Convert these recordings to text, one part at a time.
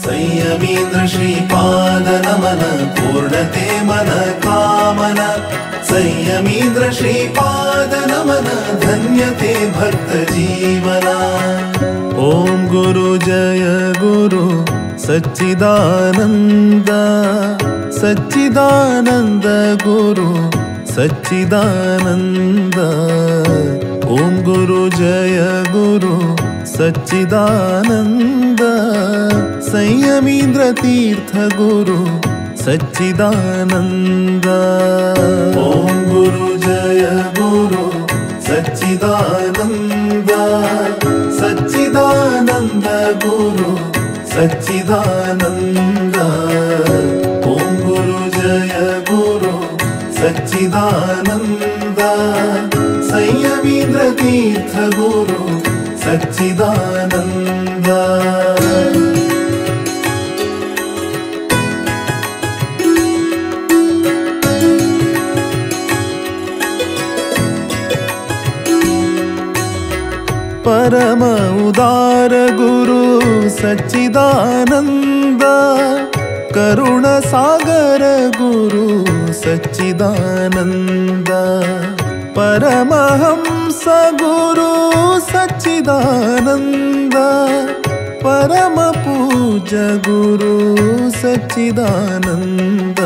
संयमींद्र श्रीपाद नमन पूर्णते मन कामना। संयमींद्र श्रीपाद नमन धन्यते भक्त जीवना। ओम गुरु जय गुरु सच्चिदानंद सच्चिदानंद गुरु सच्चिदानंद। ओम गुरु जय गुरु सच्चिदानंद संयमींद्र तीर्थ गुरु सच्चिदानंद। ओम गुरु जय गुरु सच्चिदानंद सच्चिदानंद गुरु सच्चिदानंद। ओम गुरु जय गुरु सच्चिदानंद संयमींद्र तीर्थ गुरु सच्चिदानंद। परम उदार गुरु सच्चिदानंद करुण सागर गुरु सच्चिदानंद। परमहंस गुरु सच्चिदानंद परम पूज्य गुरु सच्चिदानंद।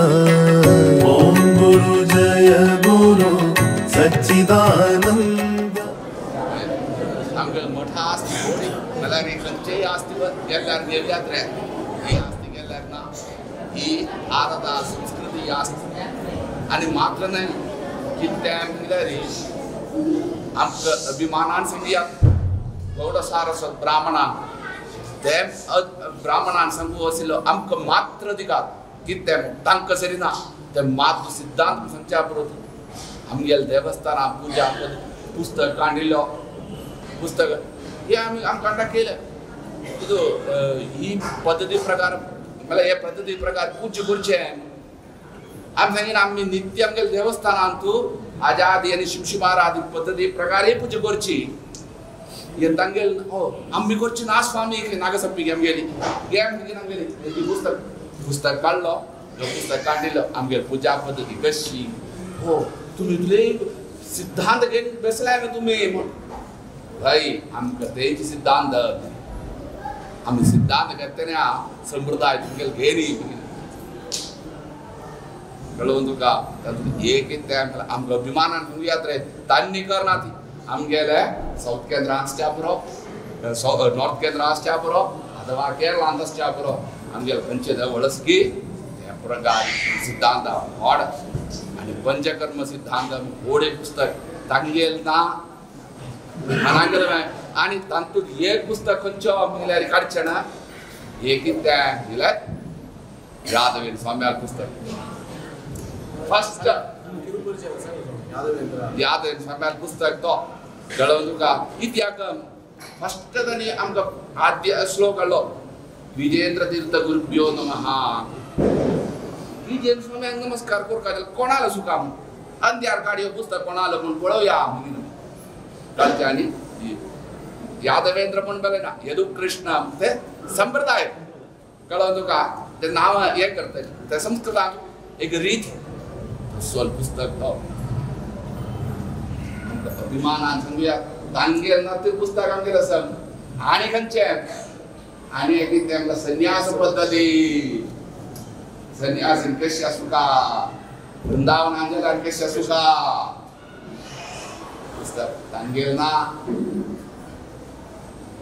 ओम गुरु जय गुरु सच्चिदानंद। मठ आस्ती म्हळ्यार खंयचेय आस्ती गेल्यार देवयात्रे ही आस्ती गेल्यार ना ही भारत संस्कृती आस्ती आनी मात्र न्हय कितें म्हणल्यार आमकां अभिमानान सांगया गौड सारस्वत ब्राह्मणान ते ब्राह्मणान सांगू आशिल्लो आमकां मात्र अधिकार कितें तांकां सरी ना ते मात्र सिद्धांत सांगच्या पुरो आमगेले देवस्थानां पुजा पुस्तक काडिल्लो पुस्तक हे आमी आमकां केलें तितू ही पद्दती प्रकार म्हळ्यार हे पद्दती प्रकार पूज्य करचे आमी सांगिना आमी नित्य आमगेले देवस्थानांत तूं आजादी आनी शिमशिमार आदी पद्दती प्रकार हे पुजा करची हे तांगेल हो आमी करची ना स्वामी नागसप्पी आमगेली गे आमगेली ती पुस्तक पुस्तक काडलो पुस्तक काडिल्लो आमगेली पुजा पद्दती कशी हो तुमी इतले सिद्धांत घेवन बसलाय तुमी म्हूण भाई आमकां तेंचे सिद्धांत आमी सिद्धांत घेतना संप्रदाय तुमगेले घेनी कळोवन तुका तातूंत एक कितें आमकां अभिमानान सांगुयात रे तांणी करना ती आमगेले सावथ केंद्रां आसच्या पुरो नॉर्थ केंद्रां आसच्या पुरो अथवा केरळांत आसच्या पुरो आमगेले खंयचे वळसकी ते प्रकार सिद्धांत व्हड आनी पंचकर्म सिद्धांत व्हड एक पुस्तक तांगेल ना मनांगेलें आनी तातूंत एक पुस्तक खंयचो म्हणल्यार काडचें ना एक कितें म्हणल्यार यादवेंद्र स्वाम्यार पुस्तक फर्स्ट यादवेंद्र स्वाम्यार पुस्तक तो कळोवन तुका कित्याक फर्स्ट तांणी आमकां आद्य श्लोक हाडलो विजयेंद्र तीर्थ गुरुभ्यो नमः। विजयेंद्र स्वाम्याक नमस्कार करपाक कोणालो सुका अंद्यार काडयो पुस्तक कोणालो म्हूण पळोवया म्हणून आनी यादवेंद्र म्हण बरें ना यदु कृष्ण ते संप्रदाय कळोवन तुका ते नांव हें करतले ते संस्कृताक एक रीत सोल पुस्तक तो अभिमानान सांगुया तांगेल ना ते पुस्तक आमगेलें आसा आनी खंयचें आनी एक कितें आमकां संन्यास पद्दती संन्यासीन कशी आसूका वृंदावनान गेल्यार कशी आसूका पुस्तक तांगेल ना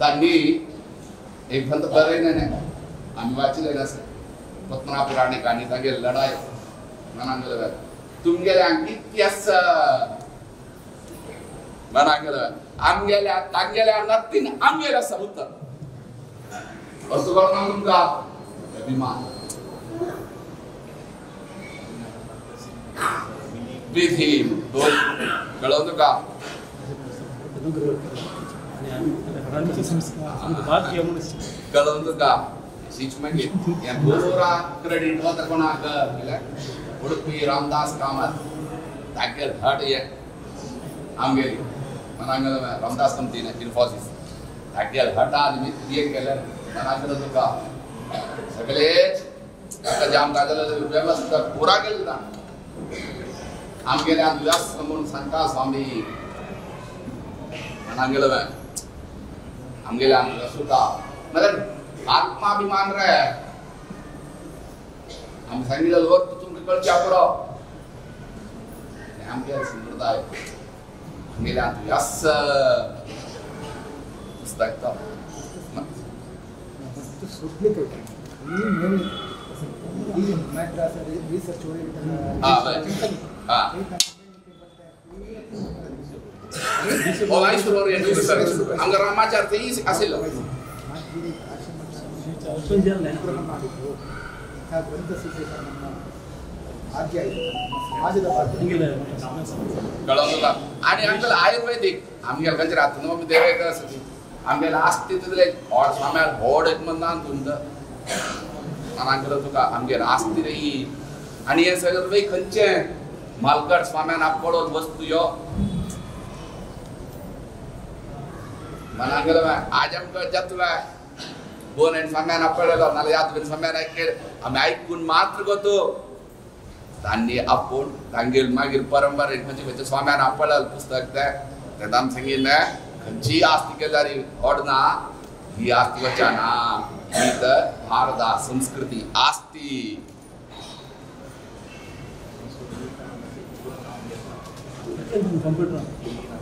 तांणी एक भंत बरयलें न्हय आमी वाचिल्लें आसा पद्मनाभ पुराणीक आनी तांगेली लढाय मनांगेले तुमगेल्या कितें आसा मनांगेले आमगेल्या तांगेल्या नत्तीन आमगेलें आसा उत्तर असो कळना तुमकां अभिमान विधी दोन कळोवन तुका कळोवन तुका शिक्षमागीर हें पुरा क्रेडीट वता कोणाक म्हणल्यार उडुपी रामदास कामत तागेल हट हे आमगेली मनांगेलो रामदास कमतीन इन्फोसिस तागेल हटा आनी हें केलें मनांगेलो तुका सगळेच आता जाम गाजलं व्यवस्था पुरा केली ना आमगेले व्यास म्हणून सांगता स्वामी म्हणांगेलो आमगेले सुद्धा म्हणजे आत्माभिमान रे आम्ही सांगितलं वर तुमकां कळच्या पुरो आमगे संप्रदाय आमगेले व्यास पुस्तक तो रामाचार आशिल्लो कळोवन आनी आमगेले आयुर्वेदीक आमगेले खंयचे रातून आमी देव आसा आमगेले आसती तितले व्हड स्वाम्यार व्हड एक म्हणना तुमकां आमगेलो तुका आमगेर आसती रे ही आनी हें सगळें खंयचें मालकट स्वाम्यान आपडो वस्तू यो मनांगेलो आज आमकां जातलो बोन आनी स्वाम्यान आपडलो नाल्यार याद बीन स्वाम्यान आयक आमी आयकून मात्र गो तांणी आपूण तांगेर मागीर परंपरेन खंयचे खंयचे स्वाम्यान आपडलें पुस्तक तें तेन्ना आमी सांगिल्लें खंयची आस्ती केल्यार ओडना ही आस्ती वचा ना ही तर भारता संस्कृती आस्ती.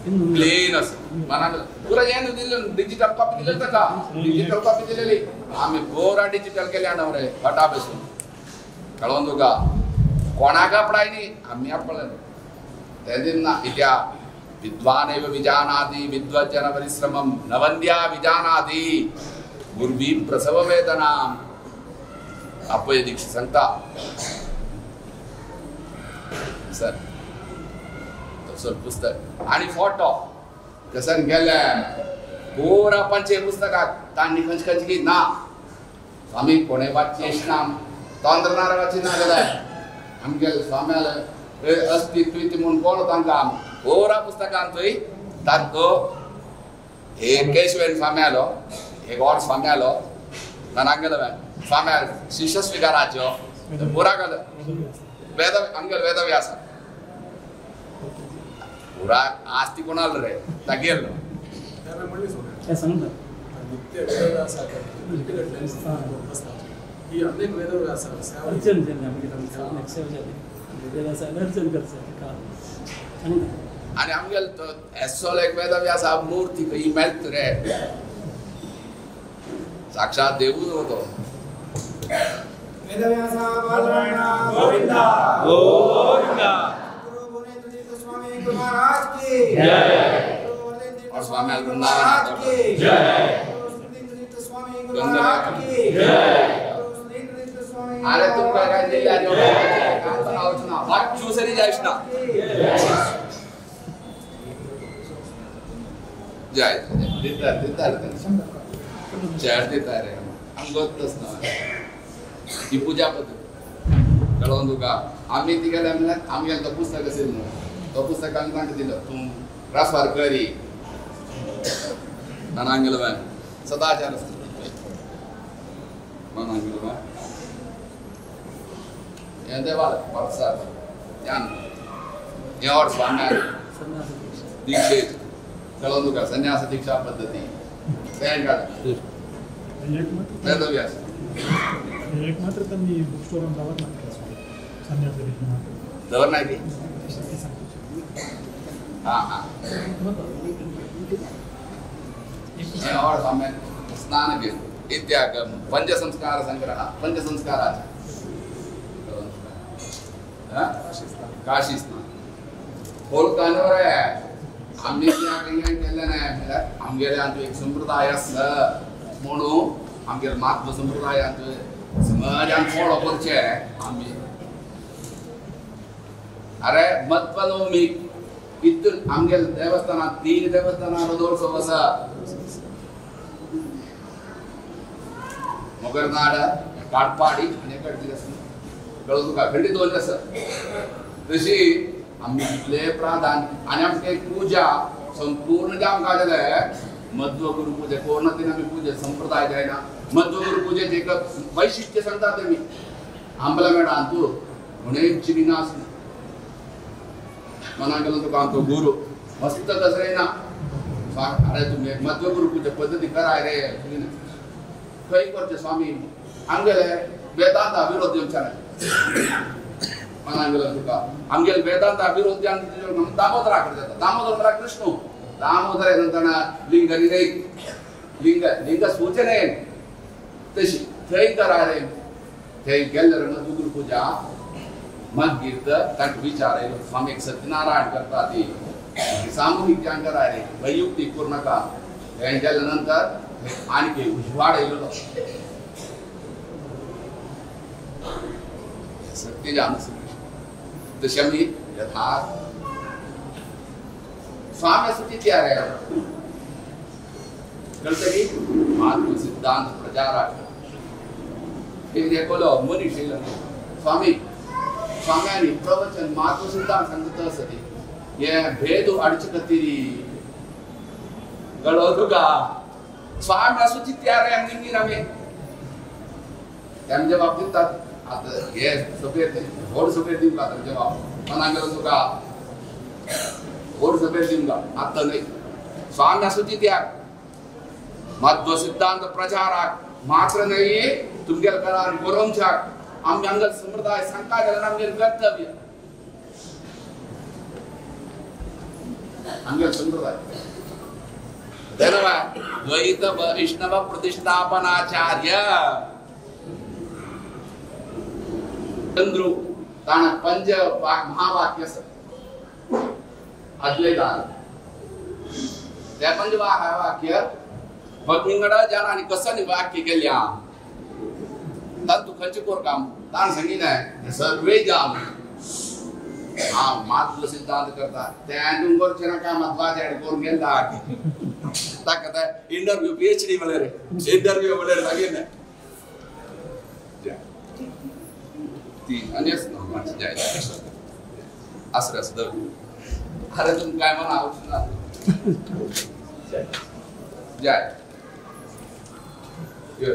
क्लीन असं मनान पुरा येन दिलं डिजिटल कॉपी दिलेली ताका डिजिटल कॉपी दिलेली आमी गोरा डिजिटल केल्या ना रे फटा बसून कळोवन तुका कोणाक आपडाय न्ही आमी आपडले तें ना इत्या विद्वान एव विजानाति विद्वज्जन परिश्रमं नवंद्या विजानाति गुर्वी प्रसव वेदनां अपय दीक्षा सांगता सर तसो पुस्तक आनी फोटो तसन गेले गोरा पंचे पुस्तकाक तांणी खंयचे खंयचे की ना स्वामी कोणे वाचचे ना तोंद्रनार वाची ना जाल्यार आमगेले स्वाम्याले अस्तित्व इति म्हूण कळो तांकां गोरा पुस्तकान थंय तांकां एक केशवेन स्वामी आलो एक और स्वामी आलो नांगेलो स्वाम्या शिष्य स्वीकाराचो पुरा गेलो वेद आमगेलो वेदव्यास पुरा आस्ती कोणाल रे तागेलो आनी आमगेलो तो एसोल एक वेदव्यास मूर्ती खंय मेळत रे साक्षात देवूच होतो. गोविंदा गोविंदा गुरु महाराज की जय और स्वामी महाराज की जय स्वामी गुरु महाराज की जय. अरे तुम काय काय दिल्या चूसरी जायश ना जय दिता दिता चेर दिता रे आम गोतच ना ही पूजा पद्दत कळोवन तुका आमी ती गेले म्हणल्यार आमगेलो तो पुस्तक आशिल्लो न्हू तो पुस्तक आमी तांकां दिलो तूं रेफर करी नानांगेलो सदाचार आसता मनांगेलो हें देवाल वर्साक ध्यान हें और स्वाम्यान दीक्षेत कळोवन तुका संन्यास दीक्षा पद्दती तें काड वेदव्यास एक मात्र त्यांनी बुक स्टोरान दवरना संन्यास दवरना की हां हां हें और स्वाम्यान स्नान घेवन इत्याग पंचसंस्कार संग्रह पंचसंस्काराचे काशी स्नान होलकानो रे आमी केल्लें न्हय म्हणल्यार आमगेले आमचो एक संप्रदाय आसा म्हणून आमगेले मात्व संप्रदायांत समाजान फॉलो करचे आमी. अरे मत्वनवमी इतून आमगेले देवस्थानां 3 देवस्थानां रथोत्सव आसा मोगरनाड काटपाडी आनी एकाडली आसा कळ्ळो तुका खंडी दोन आसा तशी आमी इतले प्राधान्य आनी आमचे पूजा संपूर्ण जे आमकां जालें मध्व गुरु पूजा कोण तीन आमी पूजा संप्रदाय जायना मध्वगुरु पूजेचे एक वैशिष्ट्य सांगता ते मी आंबला मेळा तूं म्हणून चिनी ना मना गेलो तुका आमचो गुरु मस्त तसं ना अरे तुम्ही मध्वगुरु पूजा पद्दती कराय रे खंय करचे स्वामी आमगेले वेदांत विरोध येवचे मना गेलो तुका आमगेले वेदांत विरोध दामोदरा कडेन जाता. दामोदर म्हळ्यार कृष्ण. दामोदर नंतर लिंग न्ही लिंग लिंग सूचने तशी थंय कराय रे. थंय गेल्ले मध्वगुरु पूजा मागीर तांकां विचार आयलो स्वामी सत्यनारायण करता ती सामुहीक ध्यान कराय रे वैयुक्तीक करूं नाका. हें केल्या नंतर आणखी उजवाड आयलो सत्य जाण तशें आमी यथार्थ स्वामी आसा ती तयार आहे कळटली मातृ सिद्धांत प्रचाराक एकलो मनीस येयलो स्वामी स्वाम्यानी प्रवचन मातृ सिद्धांत सांगता आसता हे भेद हाडचे खातीर कळ्ळो तुका. स्वामी आसूची तयार आहे आमगेर आमी तेमच्या बाबतींत आतां हे सभेर व्हड सभेर दिवंक तांचे बाब मनाक गेलो तुका व्हड सभेर दिवंक आतां न्हय. स्वामी आसूची तयार मध्व सिद्धांत प्रचाराक मात्र न्हय तुमगेल्या घरान बरोवच्याक आमगे आमगेलो संप्रदाय सांगता जाल्यार आमगेलें कर्तव्य आमगेलो संप्रदाय. द्वैत वैष्णव प्रतिष्ठापनाचार्य चंद्रू ताणें पंच महावाक्य आसा अद्वैतान त्या पंच महावाक्य विंगड जनांनी कसं वाक्य केल्या तातूंत खंयचें कोर काम ताणें सांगिल्लें सर्वे जाम हांव मातलो सिद्धांत करता तें करचें नाका मध्वाचार्य करून गेला ताका ते इंटरव्यू पीएचडी म्हळ्यार इंटरव्यू म्हळ्यार सांगिल्लें ती आनी जाय आसरे आसा अरे तुमकां काय म्हणून आवडचें ना जाय यो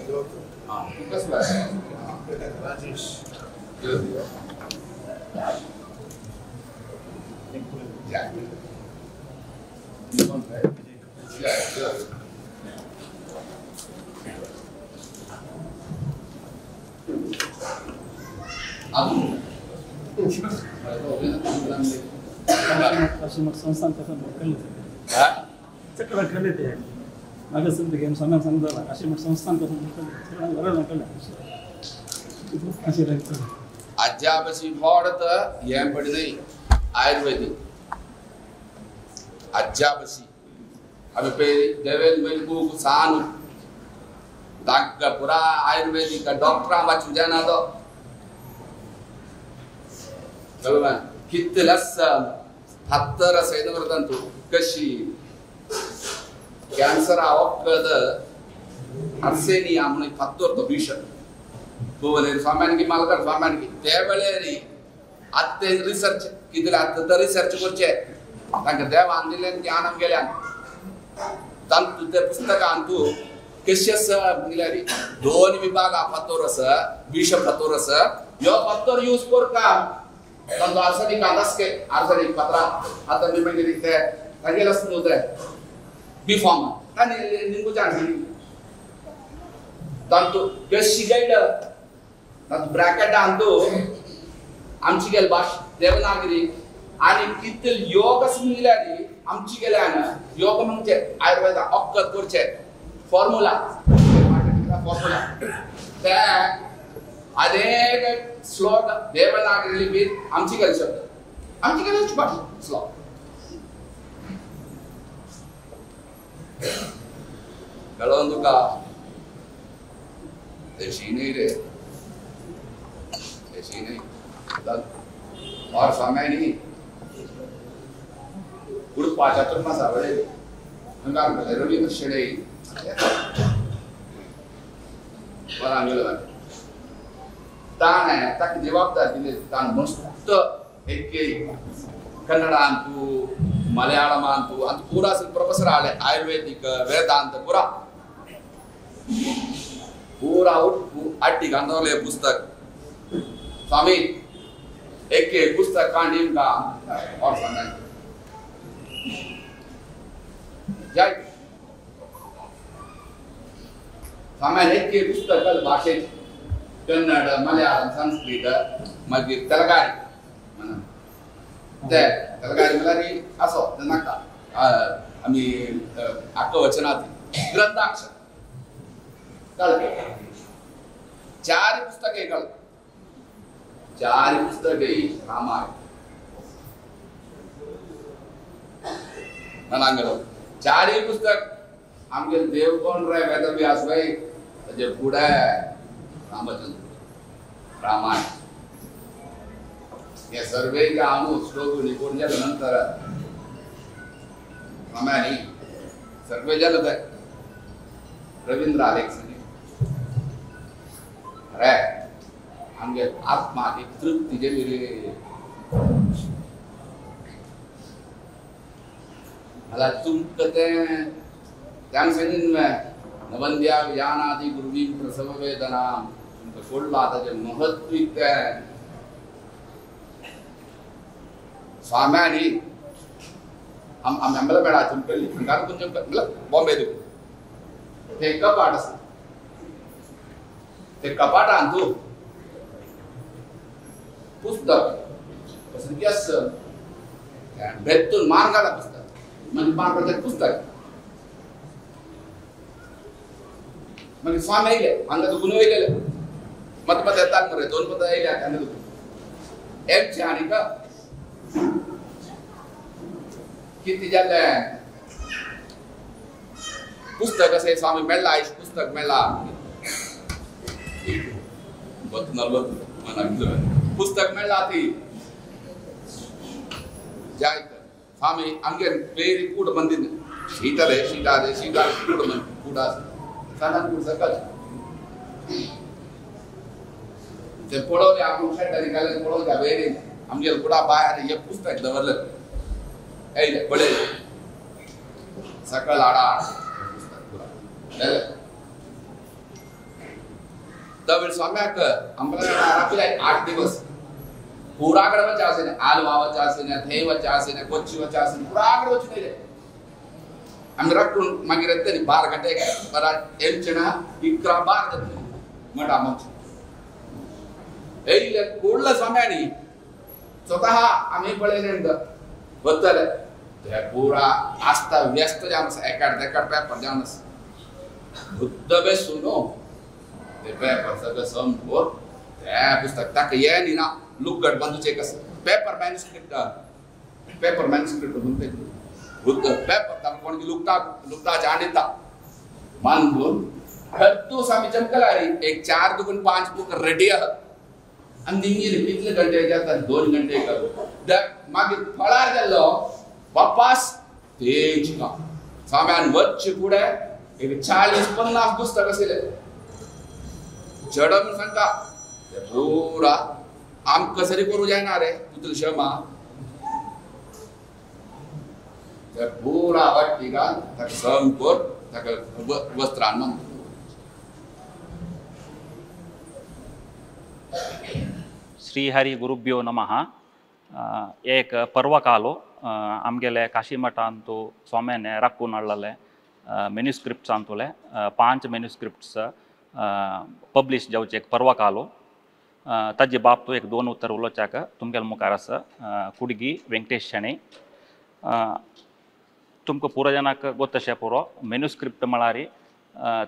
यो हां कसलो राजेश यो यो जाय जाय यो संस्थान कसं कळ्ळें चक्र कळ्ळें ते म्हाका समज स्वाम्यान सांगता अशें संस्थान कसं कळ्ळें बरें कळ्ळें अशें अज्जाबशी फॉडत हें पडी न्हय आयुर्वेदीक अज्जाबशी आमी पळय देवेल वयर बूक सान तांकां पुरा आयुर्वेदीक डॉक्टरां वाचूंक जायना तो बरोबर कितलेस हत्तर आसा करता तूं कशी कॅन्सर वखद आर्सेनिया म्हणून फात्तोर तो विश पळय स्वाम्यानकी मालकर स्वाम्यानकी ते वेळेर आतां ते रिसर्च कितें आतां तर रिसर्च करचे तांकां देवान दिलें ज्ञान आमगेल्यान तांतूं ते पुस्तकान तूं कशें आसा म्हणल्यार दोन विभाग फातोर आसा विश फातोर आसा ह्यो फातोर यूज करता तांचो आर्सेनिक आसके आर्सेनिक फातरा आतां मी मागीर ते तांगेले आसता न्हू ते बी फॉर्म तांणी निमगुचे आर्सेनिक तांतू कशी गायड तांतू ब्रॅकेटान तूं आमची गेले भाश देवनागरी आनी कितले योग आसा म्हणल्यार आमची गेल्यान योग म्हणजे आयुर्वेदा वखद करचें फॉर्मुला फॉर्मुला ते अनेक श्लोक देवनागरी लिपीत आमची गेले शब्द आमची गेले भाश श्लोक कळोन तुका तशी न्हय रे तशी न्हय और स्वाम्यांनी उडपाच्या तुर्मा वेळे हांगा रवींद्र शेणै बरं गेलो ताणें ताका जबाबदारी दिली ताणें मस्त एक कन्नडांतू मलयाळमांतू अंत पूरा प्रोफेसर आले आयुर्वेदिक वेदांत पूरा पूरा अट्टी गांधवले पुस्तक स्वामी एक एक पुस्तक कांडीम का और समय जय स्वामी एक एक पुस्तक भाषेत कन्नड मलयाळम संस्कृत मागीर तेलगारी ते तेलगारी म्हळ्यार असो नाका आमी आक्क वचनात ग्रंथाक्षर कळ्ळें चार पुस्तके कळ्ळें चार पुस्तके रामायण मनांगलो चारय पुस्तक आमगे देव कोण रे वेदव्यास वय ताजे फुडें रामचंद्र रामायण हे सर्वे आमू श्लोक निपूण जाले नंतर रामायणी सर्वे जाले ते रवींद्र आलेख अरे आमगे आत्मा एक तृप्ती गेली रे मला तुमकां तें त्यांग सांगिन नवंद्या यानादि गुरुवीं प्रसव वेदनां तुमकां सोडलां ताजें महत्व तें स्वाम्यांनी आमी आंबेला मेळा तुमकां हांगा तुमचें म्हणल्यार बॉम्बे तुका तें कपाट आसा ते कपाटान तूं पुस्तक कसं भेटून मार घाला पुस्तक म्हणजे मार घालतात पुस्तक मागीर स्वामी येयले हांगा दुखून येयलेले मत मत येतात मरे दोन पद येयले हांगा दुखून एकचे आनी का कितें जालें पुस्तक अशें स्वामी मेळ्ळा आयज पुस्तक मेळ्ळा पुस्तक मेळ्ळा ती जायत स्वामी आमगे वेरी कूड मंदिर शीतले शीतारे शीतारे कूड मंदिर कूड आसा कूड सकल ते पळोवले आपूण शेतारी घालून पळोवच्या वेरी आमगे कुडा भायर हे पुस्तक दवरलें येयले पळयलें सकल हाडा पुस्तक पुरा तवेळ स्वाम्याक आंबला 8 दिवस पुराकडे वच्चें आसलें आलवा वच्चें आसलें थंय वच्चें आसलें कोच्ची वच्चें आसलें पुराकडे वचून येयले आमी रखून मागीर येतली 12 घंटे बरा येवचें ना 11 12 जातली म्हणटा आमचें येयले कोडलं स्वाम्यांनी स्वतः आमी पळयलें वतले ते पुरा आस्ता व्यस्त जावन आसा एकाड तेकाड पेपर जावन आसा बुद्ध बेसून न्हू ते पेपर सगळं संपूर ते पुस्तक ताका ये न्ही ना लुगट बांदूचें एक आसा पेपर मॅन्युस्क्रिप्ट म्हणटा बुद्ध पेपर ताका कोण लुगटा लुगटाचे आणता बांदून खर्तूस आमी चमकला रे एक 4 दुकून 5 बूक रेडी आसा आनी निंगिले कितले घंटे जाता 2 घंटे मागीर फळार जाल्लो वापास तेज काम स्वाम्यान वच्चे फुडें एक 40-50 पुस्तक आशिल्लें चड म्हूण सांगता ते पुरा आमकां सरी करूं जायना रे तुजो क्षमा ते पुरा वाटिकान ताका सम कर ताका वस्त्रान मानता. श्रीहरि गुरुभ्यो नमः. एक पर्वकालो आमगेले काशी मठांतु स्वाम्याने राखून हाडलेले मेन्युस्क्रिप्ट्स आंतुले 5 मेन्युस्क्रिप्ट्स पब्लिश जावचे एक पर्वकालो. ताजे बाबतू एक 2 उतर उलोवच्याक तुमगेले मुखार आसा कुडगी वेंकटेश शणै. तुमकां पुरो जाणांक गोत अशें पुरो मेन्युस्क्रिप्ट म्हळ्यार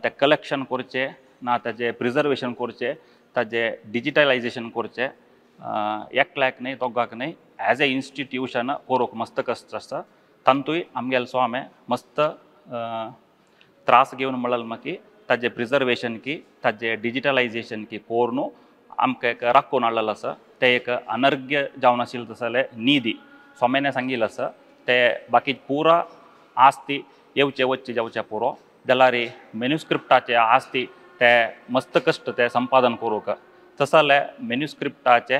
ते कलेक्शन करचें ना ताजें प्रिजर्वेशन करचें ताजें डिजिटलायजेशन करचें एकल्याक न्हय दोगांक न्हय एज ए इन्स्टिट्यूशन करूंक मस्त कश्ट आसता. तातूंय आमगेले स्वामी मस्त त्रास घेवन म्हणलें मागीर ताजें प्रिजर्वेशन की ताजें डिजिटलायजेशन की करून आमकां एक राखून हाडलेलें आसा. तें एक अनर्घ्य जावन आशिल्लें तसलें निधी स्वाम्याने सांगिल्लें आसा. ते बाकी पुरा आस्ती येवचे वच्चे जावचे पुरो जाल्यार मेन्युस्क्रिप्टाचे आस्ती ते मस्त कश्ट ते संपादन करूंक तसले मेन्युस्क्रिप्टाचे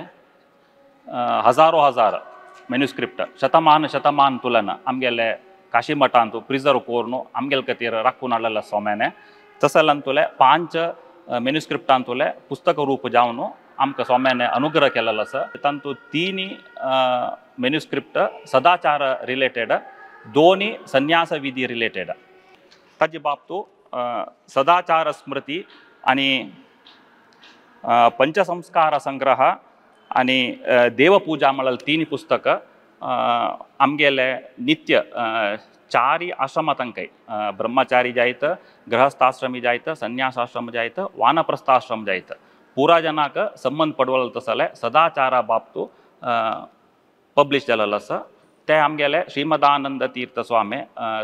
हजारो हजार मेन्युस्क्रिप्ट शतमान शतमान तुलन आमगेले काशी मठांतु प्रिजर्व करून आमगेले खातीर राखून हाडलेले स्वाम्याने. तसल्यान तुले 5 मेन्युस्क्रिप्टांतुले पुस्तक रूप जावन आमकां स्वाम्याने अनुग्रह केलेलो आसा. तांतू 3 मेन्युस्क्रिप्ट सदाचार रिलेटेड, 2 संन्यास विधी रिलेटेड. ताजे बाबतू सदाचार स्मृती आनी पंचसंस्कार संग्रह आनी देवपूजा म्हळ्यार 3 पुस्तक आमगेले नित्य 4 आश्रमातांकय ब्रह्मचारी जायत, गृहस्थाश्रमी जायत, संन्यासाश्रम जायत, वानप्रस्थाश्रम जायत, पुरा जनाक संबंद पडवल तसले सदाचारा बाबतू पब्लिश जालेलो आसा. ते आमगेले श्रीमदानंद तीर्थ स्वामी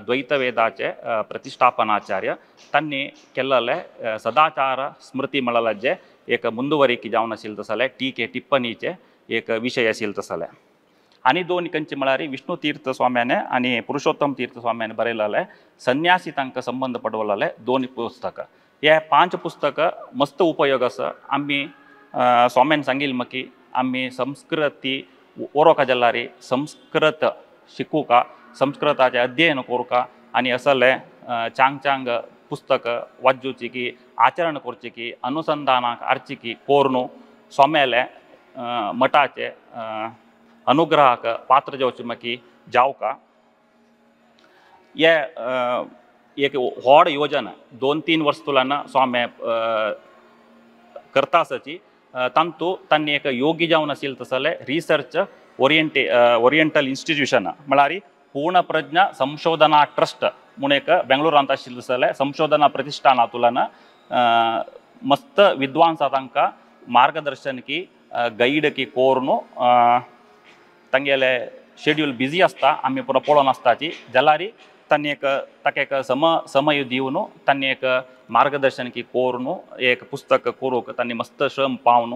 द्वैतवेदाचे प्रतिष्ठापनाचार्य तांणी केल्ले सदाचार स्मृती म्हळ्यार एक मुंदुवरिकी जावन आशिल्ले तसले टीके टिप्पणीचे एक विशय आशिल्ले तसले. आनी 2 कंची म्हळ्यार विष्णु तीर्थ स्वाम्याने आनी पुरुषोत्तम तीर्थ स्वाम्याने बरयलेले संन्यासी तांकां संबंद पडवलेले 2 पुस्तक. हे 5 पुस्तक मस्त उपयोग आसा. आमी स्वाम्यान सांगिल्लें म्हाका आमी संस्कृती ओरोका जाल्यार संस्कृत शिकूका, संस्कृताचें अध्ययन कोरका आनी असले चांग चांग पुस्तक वाचूची की आचरण करचें की अनुसंधानाक हाडची की कोर्नू स्वाम्याले मठाचे अनुग्रहाक पात्र जावचे म्हाका जावका. हे एक व्हड योजना 2-3 वर्स तुलाना स्वामी करता आसाची. तांतू तांणी एक योगी जावन आशिल्ले तसले रिसर्च ओरिएंटल इन्स्टिट्यूशन म्हळ्यार पूर्णप्रज्ञा संशोधना ट्रस्ट म्हूण एक बेंगलोरांत आशिल्ले तसले संशोधना प्रतिष्ठाना तुलान मस्त विद्वांसा तांकां मार्गदर्शन की गायड की कोर्नू तांगेले शेड्यूल बिजी आसता, आमी पुरो पळोवन आसताची जाल्यार तांणी एक ताका एक समय दिवन तांणी एक मार्गदर्शन की कोर्नू एक पुस्तक करूंक तांणी मस्त श्रम पावन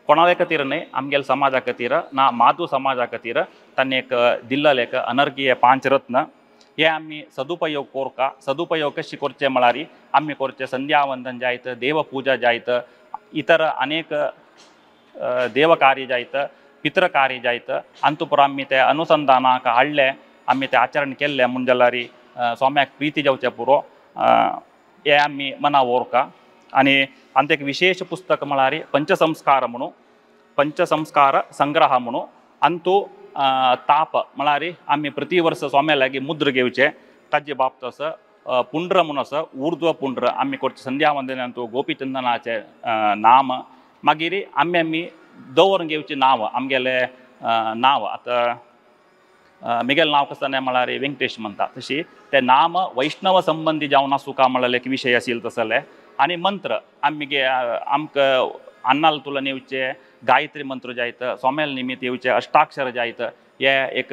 कोणाले खातीर न्हय आमगेले समाजा खातीर ना माधू समाजा खातीर तांणी एक दिल्लें एक अनर्गीय 5 रत्न हे आमी सदुपयोग कोरका. सदुपयोग कशी करचे म्हळ्यार आमी करचे संध्यावंदन जायत, देवपूजा जायत, इतर अनेक देवकार्य जायत, पितृकार्य जायत, अंतुपुर आमी ते अनुसंधानाक हाडले, आमी ते आचरण केल्ले म्हूण जाल्यार स्वाम्याक प्रिती जावचें पुरो हे आमी मना ओरका. आनी आनी एक विशेष पुस्तक म्हळ्यार पंचसंस्कार म्हणून, पंचसंस्कार संग्रह म्हणून. अंतू ताप म्हळ्यार आमी प्रति वर्स स्वाम्या लागीं मुद्र घेवचे ताजे बाबत आसा. पुंड्र म्हूण आसा, ऊर्ध्व पुंड्र आमी करचे संध्यावंदनांतू गोपीचंदनाचे नाम, मागीर आमी आमी दवरून घेवचें नांव आमगेलें नांव. आतां मिगेल नांव कसं म्हळ्यार वेंकटेश म्हणटा तशी ते नाम वैष्णव संबंदी जावन आसूं का म्हळ्यार एक विशय आशिल्लो तसले. आनी मंत्र आमगे आमकां अन्नाल तुलन येवचे गायत्री मंत्र जायत, सोमेल निमित्त येवचे अष्टाक्षर जायत, हे एक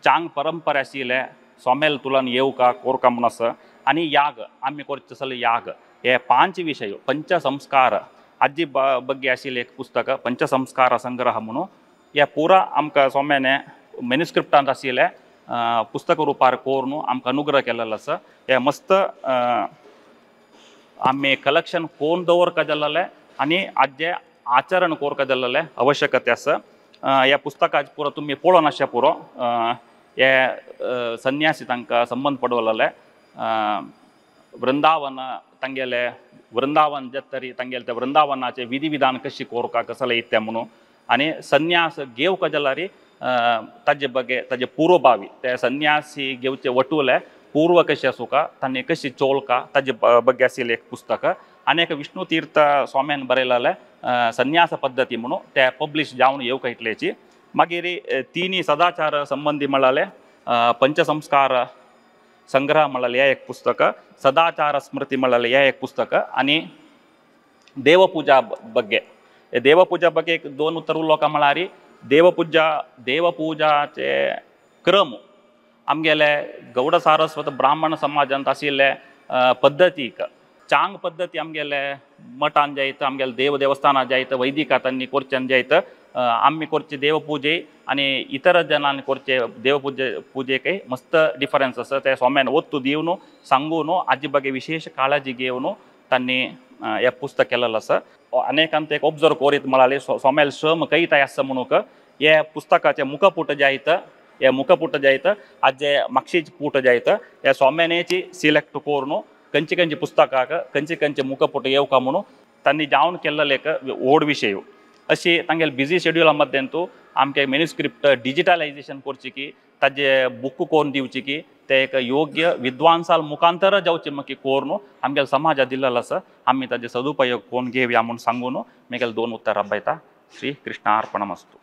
चांग परंपरा आशिल्ले सोमेल तुलन येवका कोरका म्हूण आसा. आनी याग आमी करचे तसले याग हे 5 विशय पंचसंस्कार आजी ಬಗ್ಗೆ आशिल्लें एक पुस्तक पंचसंस्कार संग्रह म्हणून. हे पुरा आमकां सोम्याने मेन्युस्क्रिप्टांत आशिल्लें पुस्तक रुपार कोरून आमकां अनुग्रह केल्लो आसा. हे मस्त आमी कलेक्शन कोण दवरका जाल्लें आनी आजे आचरण कोरका जाल्लें आवश्यकते आसा. ह्या पुस्तकाचे पुरो तुमी पळोवन आसचें पुरो. हे संन्यासी तांकां संबंद पडवलेले वृंदावन तांगेले वृंदावन जे तरी तांगेले ते वृंदावनाचे विधी विधान कशी कोरका कसले इत्ते म्हणून. आनी संन्यास घेवका जाल्यार ताजे बगे ताजे पूर्वभावी ते संन्यासी घेवचे वटुले पूर्व कशें आसूका तांणी कशी चोलका ताजे बगे आशिल्लें एक पुस्तक. आनी एक विष्णु तीर्थ स्वाम्यान बरयलेलें संन्यास पद्दती म्हणून ते पब्लिश जावन येवका इतल्याची. मागीर 3 सदाचार संबंदी म्हळ्यार पंचसंस्कार संग्रह म्हळ्यार हें एक पुस्तक, सदाचार स्मृती म्हळ्यार हें एक पुस्तक. आनी देवपूजा बग्गे देवपूजा बग्गे एक 2 उतर उलोवका म्हळ्यार देवपूजा देवपूजाचे क्रम आमगेले गौड सारस्वत ब्राह्मण समाजांत आशिल्ले पद्दतीक चांग पद्दती आमगेले मठान जायत, आमगेले देव देवस्थानां जायत, वैदिका तांणी करच्यान जायत, आमी करचे देवपूजे आनी इतर जनांनी करचे देवपूजे पुजेकय मस्त डिफरन्स आसा. ते स्वाम्यान ओत्तू दिवन सांगून हाजे बगे विशेष काळजी घेवन तांणी हें पुस्तक केलेलें आसा. अनेकांत एक ऑब्जर्व करीत म्हळ्यार स्वाम्याल श्रम कयताय आसा म्हणूंक हे पुस्तकाचे मुखपूट जायत, हे मुखपूट जायत, हाजे मागशीच पूट जायत, हे स्वाम्यानेची सिलेक्ट करून खंयचे खंयचे पुस्तकाक खंयचे खंयचे मुखपुट येवका म्हणून तांणी जावन केल्लें एक व्हड विशय. अशी तांगेले बिजी शेड्युला मध्यंतू आमचे मेन्युस्क्रिप्ट डिजिटलायजेशन करची की ताजे बुक कोरून दिवची की ते एक योग्य विद्वांसाल मुखांतर जावचे मागीर कोरून आमगेले समाजा दिल्लो आसा आमी ताजे सदुपयोग कोण घेवया म्हूण सांगून मेगेले दोन उत्तरां बयता. श्री कृष्णार्पणमस्तु.